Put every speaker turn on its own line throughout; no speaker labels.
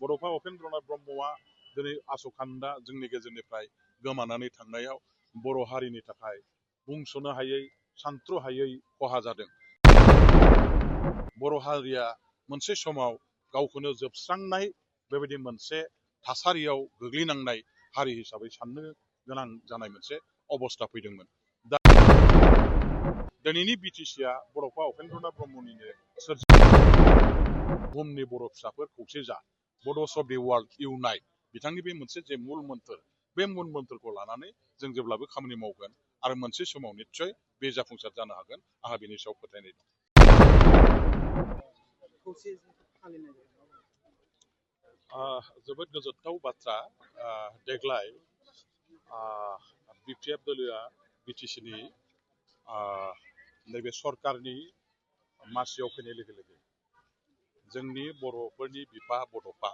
बड'फा उपेन्द्रनाथ ब्रह्मआ दिनै आस'खान्दा जोंनि गेजेरनिफ्राय गोमानानै थांनायाव बर' हारिनि थाखाय बुंस'नो हायै सानथ्र' हायै खहा जादों। बर' हारिया मोनसे समाव गावखौनो जोबस्रांनाय बेबायदि मोनसे थासारियाव गोग्लैनांनाय हारि हिसाबै साननो गोनां जानाय मोनसे अबस्था फैदोंमोन। दा दिनैनि बिटिसिआ बड'फा उपेन्द्रनाथ ब्रह्मनिनो सोरजि बुहुमनि बर' फिसाफोर खौसे जा बड'स अफ दि वर्ल्ड इउनाइट बिथांनि बे मोनसे जे मुल मोन्थोर बे मुल मोन्थोरखौ लानानै जों जेब्लाबो खामानि मावगोन आरो मोनसे समाव निस्सय बे जाफुंसार जानो हागोन आंहा बेनि सायाव फोथायनाय दं। जोबोद गोजोनथाव बाथ्रा देग्लाय बिपिएफ दोलोआ बिटिसिनि नैबे सरकारनि मासियाव फैनाय लोगो लोगो जोंनि बर'फोरनि बिफा बड'फा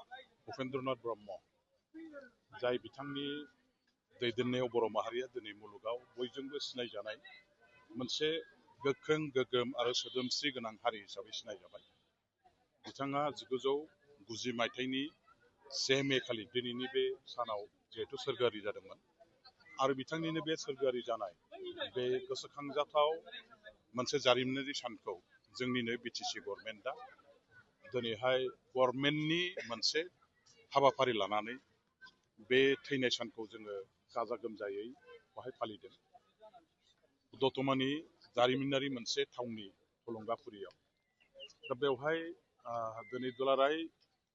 उपेन्द्रनाथ ब्रह्म जाय बिथांनि दैदेननायाव बर' माहारिया दिनै मुलुगाव बयजोंबो सिनायजानाय मोनसे गोख्रों गोगोम आरो सोदोमस्रि गोनां हारि हिसाबै सिनायजाबाय। बिथाङा 1990 मायथाइनि 1 मे खालि दिनैनि बे सानाव जिहेतु सोरगोआरि जादोंमोन आरो बिथांनिनो बे सोरगोआरि जानाय बे गोसोखांजाथाव मोनसे जारिमिनारि सानखौ जोंनिनो बिटिसि गभर्नमेन्टआ दिनैहाय गभर्नमेन्टनि मोनसे हाबाफारि लानानै बे थैनाय सानखौ जोङो गाजा गोमजायै बेवहाय फालिदों दतमानि जारिमिनारि मोनसे थावनि थुलुंगाफुरियाव। दा बेवहाय दिनै दुलाराय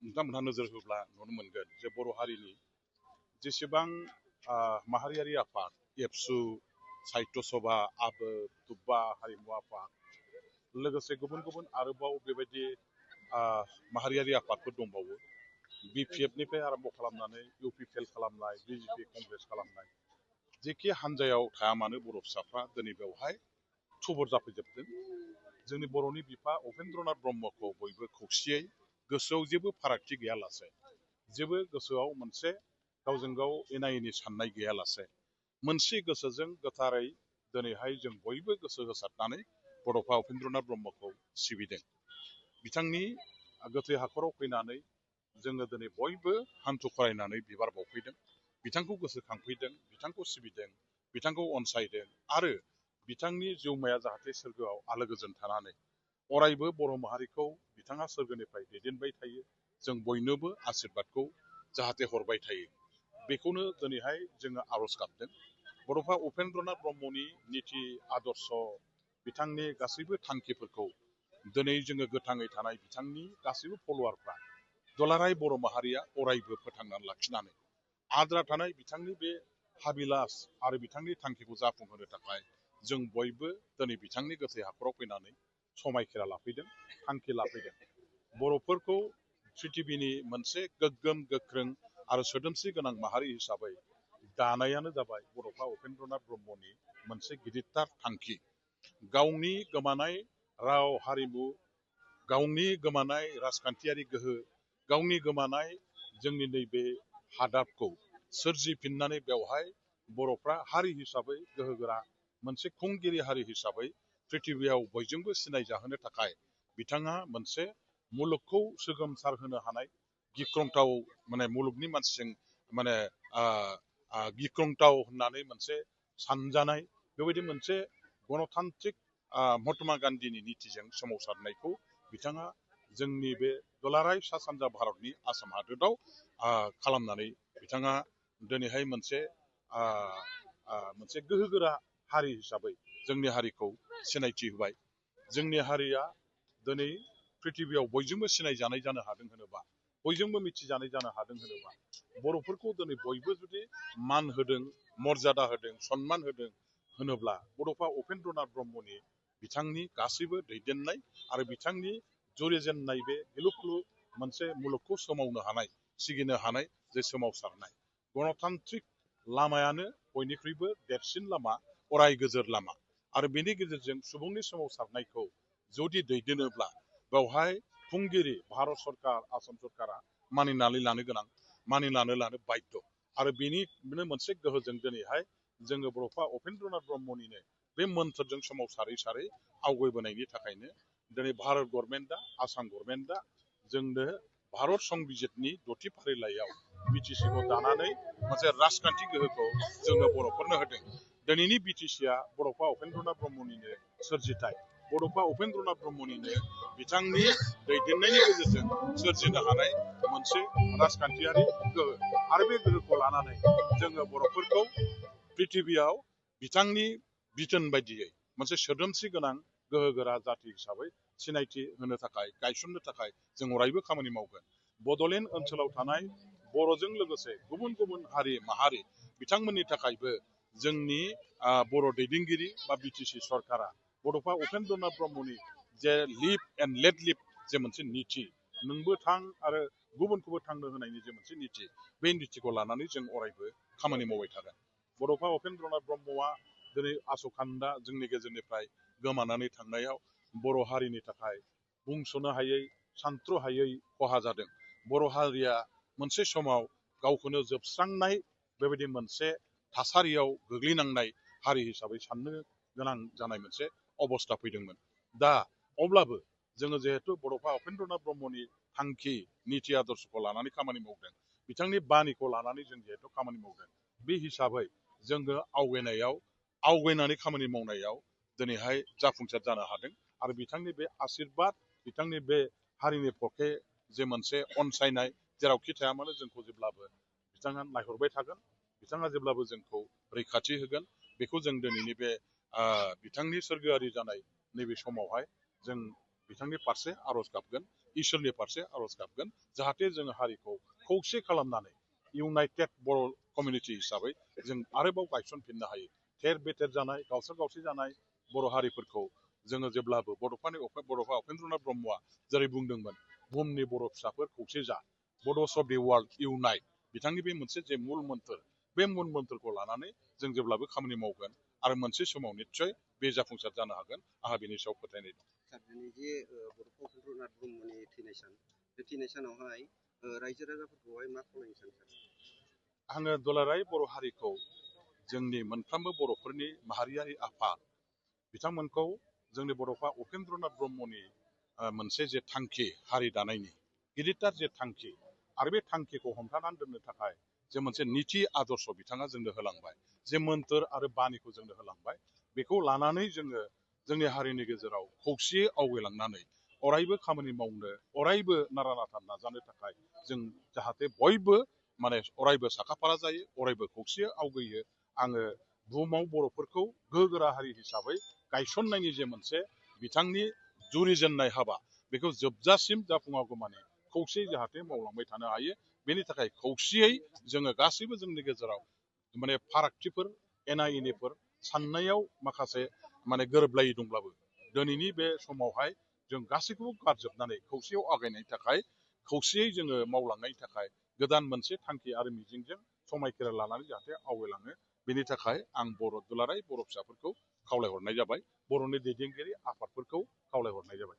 नोंथांमोनहा नोजोर होब्ला नुनो मोनगोन जे बर' हारिनि जेसेबां माहारियारि आफाद एबसु साहित्य सभा आबो तुब्बा हारिमु आफाद लोगोसे गुबुन गुबुन आरोबाव बेबायदि माहारियारि आफादफोर दंबावो बिपिएफनिफ्राय आरम्भ खालामनानै इउपिपिएल खालामनाय बिजेपि कंग्रेस खालामनाय जेखि हान्जायाव थाया मानो बर' फिसाफ्रा दिनै बेवहाय थुबुर जाफैजोबदों। जोंनि बर'नि बिफा उपेन्द्रनाथ ब्रह्मखौ बयबो खौसेयै गोसोआव जेबो फारागथि गैयालासे जेबो गोसोआव मोनसे गावजों गाव एना एनि साननाय गैयालासे मोनसे गोसोजों गोथारै दिनैहाय जों बयबो गोसो होसारनानै बड'फा उपेन्द्रनाथ ब्रह्मखौ सिबिदों। बिथांनि गोथै हाखराव फैनानै जोङो दिनै बयबो हान्थु खरायनानै बिबार बावफैदों, बिथांखौ गोसोखांफैदों, बिथांखौ सिबिदों, बिथांखौ अनसायदों आरो बिथांनि जिउमाया जाहाथे सोरगोआव आलो गोजोन थानानै अरायबो बर' माहारिखौ बिथाङा सोरगोनिफ्राय दैदेनबाय थायो, जों बयनोबो आशीर्बादखौ जाहाथे हरबाय थायो बेखौनो दिनैहाय जोङो आर'ज गाबदों। बड'फा उपेन्द्रनाथ ब्रह्मनि निति आदर्श बिथांनि गासैबो थांखिफोरखौ दिनै जोङो गोथाङै थानाय बिथांनि गासैबो फल'वारफ्रा दुलाराय बर' माहारिया अरायबो फोथांनानै लाखिनानै आद्रा थानाय बिथांनि बे हाबिलास आरो बिथांनि थांखिखौ जाफुंहोनो थाखाय जों बयबो दिनै बिथांनि गोथै हाखराव फैनानै समायखिरा लाफैदों, थांखि लाफैदों। बर'फोरखौ प्रिथिबिनि मोनसे गोग्गोम गोख्रों आरो सोदोमस्रि गोनां माहारि हिसाबै दानायानो जाबाय बड'फा उपेन्द्रनाथ ब्रह्मनि मोनसे गिदिरथार थांखि। गावनि गोमानाय राव हारिमु, गावनि गोमानाय राजखान्थियारि गोहो, गावनि गोमानाय जोंनि नैबे हादाबखौ सोरजिफिननानै बेवहाय बर'फ्रा हारि हिसाबै गोहोगोरा मोनसे खुंगिरि हारि हिसाबै प्रिथिबियाव बयजोंबो सिनायजाहोनो थाखाय बिथाङा मोनसे मुलुगखौ सोगोमसार होनो हानाय गिख्रंथाव मुलुगनि मानसिजों गिख्रंथाव होननानै मोनसे सानजानाय बेबायदि मोनसे गणतान्त्रिक महात्मा गान्धीनि नितिजों सोमावसारनायखौ बिथाङा जोंनि बे दुलाराय सा सानजा भारतनि आसाम हादोराव खालामनानै बिथाङा दिनैहाय मोनसे गोहोगोरा हारि हिसाबै जोंनि हारिखौ सिनायथि होबाय। जोंनि हारिया दिनै प्रिथिबियाव बयजोंबो सिनायजानाय जानो हादों होनोबा, बयजोंबो मिथिजानाय जानो हादों होनोबा बर'फोरखौ दिनै बयबो जुदि मान होदों, मर्यादा होदों, सनमान होदों होनोब्ला बड'फा उपेन्द्रनाथ ब्रह्मनि बिथांनि गासैबो दैदेननाय आरो बिथांनि जुरिजेननाय बे गिलुखुलु मोनसे मुलुगखौ सोमावनो हानाय, सिगिनो हानाय जे सोमावसारनाय गणतान्त्रिक लामायानो बयनिख्रुइबो देरसिन लामा, अराय गोजोर लामा आरो बेनि गेजेरजों सुबुंनि सोमावसारनायखौ जुदि दैदेनोब्ला बेवहाय खुंगिरि भारत सरकार, आसाम सरकारा मानिनानै लानो गोनां, मानिनानै लानो बाध्य आरो बेनिनो मोनसे गोहोजों दिनैहाय जोङो बड'फा उपेन्द्रनाथ ब्रह्मनिनो बे मोन्थोरजों सोमावसारै सारै आवगायबोनायनि थाखायनो दिनै भारत गभर्नमेन्टआ, आसाम गभर्नमेन्टआ जोंनो भारत संबिजितनि 6थि फारिलाइयाव बिटिसिखौ दानानै मोनसे राजखान्थि गोहोखौ जोंनो बर'फोरनो होदों। दिनैनि बिटिसिआ बड'फा उपेन्द्रनाथ ब्रह्मनिनो सोरजिथाय। बड'फा उपेन्द्रनाथ ब्रह्मनिनो बिथांनि दैदेननायनि गेजेरजों सोरजिनो हानाय मोनसे राजखान्थियारि गोहो आरो बे गोहोखौ लानानै जोङो बर'फोरखौ पृथिबियाव बिथांनि बिथोन बायदियै मोनसे सोदोमस्रि गोनां गोहोगोरा जाति हिसाबै सिनायथि होनो थाखाय गायसननो थाखाय जों अरायबो खामानि मावगोन। बड'लेण्ड ओनसोलाव थानाय बर'जों लोगोसे गुबुन गुबुन हारि माहारि बिथांमोननि थाखायबो जोंनि बर' दैदेनगिरि बा बिटिसि सरकारा बड'फा उपेन्द्रनाथ ब्रह्मनि जे लिभ एन्ड लेट लिभ जे मोनसे निथि, नोंबो थां आरो गुबुनखौबो थांनो होनायनि जे मोनसे निथि, बे निथिखौ लानानै जों अरायबो खामानि मावबाय थागोन। बड'फा उपेन्द्रनाथ ब्रह्मआ दिनै आस'खान्दा जोंनि गेजेरनिफ्राय गोमानानै थांनायाव बर' हारिनि थाखाय बुंस'नो हायै सानथ्र'हायै खहा जादों। बर' हारिया मोनसे समाव गावखौनो जोबस्रांनाय बेबायदि मोनसे थासारियाव गोग्लैनांनाय हारि हिसाबै साननो गोनां जानाय मोनसे अबस्था फैदोंमोन। दा अब्लाबो जोङो जिहेतु बड'फा उपेन्द्रनाथ ब्रह्मनि थांखि निथि आदर्शखौ लानानै खामानि मावदों, बिथांनि बानिखौ लानानै जों जिहेतु खामानि मावदों, बे हिसाबै जोङो आवगायनानै खामानि मावनायाव दिनैहाय जाफुंसार जानो हादों। आरो बिथांनि बे आसिरबाद, बिथांनि बे हारिनि पक्षे जे मोनसे अनसायनाय जेरावखि थाया मानो जोंखौ जेब्लाबो बिथाङा नायहरबाय थागोन, बिथाङा जेब्लाबो जोंखौ रैखाथि होगोन। बेखौ जों दिनैनि बे बिथांनि सोरगोआरि जानाय नैबे समावहाय जों बिथांनि फारसे आर'ज गाबगोन, इसोरनि फारसे आर'ज गाबगोन, जाहाथे जोङो हारिखौ खौसे खालामनानै इउनाइटेड बर' कमिउनिटि हिसाबै जों आरोबाव गायसनफिननो हायो। थेर बेथेर जानाय, गावस्रा गावस्रि जानाय बर' हारिफोरखौ जोङो जेब्लाबो बड'फा उपेन्द्रनाथ ब्रह्मआ जेरै बुंदोंमोन, बुहुमनि बर' फिसाफोर खौसे जा, बड'स अफ दि वर्ल्ड इउनाइट, बिथांनि बे मोनसे जे मुल मोन्थोर, बे मुल मोन्थोरखौ लानानै जों जेब्लाबो खामानि मावगोन आरो मोनसे समाव निस्सय बे जाफुंसार जानो हागोन। आंहा बेनि सायाव फोथायनाय दं।
सार, दिनै जे बड'फा उपेन्द्रनाथ ब्रह्मनि थैनाय सान, बे थैनाय सानावहाय रायजो राजाफोरखौहाय मा खावलायनो सानो सार?
आङो दुलाराय बर' हारिखौ, जोंनि मोनफ्रोमबो बर'फोरनि माहारियारि आफाद बिथांमोनखौ जोंनि बड'फा उपेन्द्रनाथ ब्रह्मनि मोनसे जे थांखि हारि दानायनि गिदिरथार जे थांखि, आरो बे थांखिखौ हमथानानै दोननो थाखाय जे मोनसे निथि आदर्श बिथाङा जोंनो होलांबाय, जे मोन्थोर आरो बानिखौ जोंनो होलांबाय, बेखौ लानानै जोङो जोंनि हारिनि गेजेराव खौसेयै आवगायलांनानै अरायबो खामानि मावनो, अरायबो नारा नाथा नाजानो थाखाय जों जाहाथे बयबो अरायबो साखाफारा जायो, अरायबो खौसेयै आवगायो। आङो बुहुमाव बर'फोरखौ गोहोगोरा हारि हिसाबै गायसननायनि जे मोनसे बिथांनि जुरिजेननाय हाबा, बेखौ जोबजासिम जाफुङागौमानि खौसेयै जाहाथे मावलांबाय थानो हायो। बेनि थाखाय खौसेयै जोङो गासैबो जोंनि गेजेराव फारागथिफोर, एना एनिफोर, साननायाव माखासे गोरोबलायै दंब्लाबो दिनैनि बे समावहाय जों गासैखौबो गारजोबनानै खौसेयाव आवगायनायनि थाखाय, खौसेयै जोङो मावलांनायनि थाखाय गोदान मोनसे थांखि आरो मिजिंजों समायखेरा लानानै जाहाथे आवगायलाङो। बेनि थाखाय आं दुलाराय बर' फिसाफोरखौ खावलायहरनाय जाबाय, बर'नि दैदेनगिरि आफादफोरखौ खावलायहरनाय जाबाय।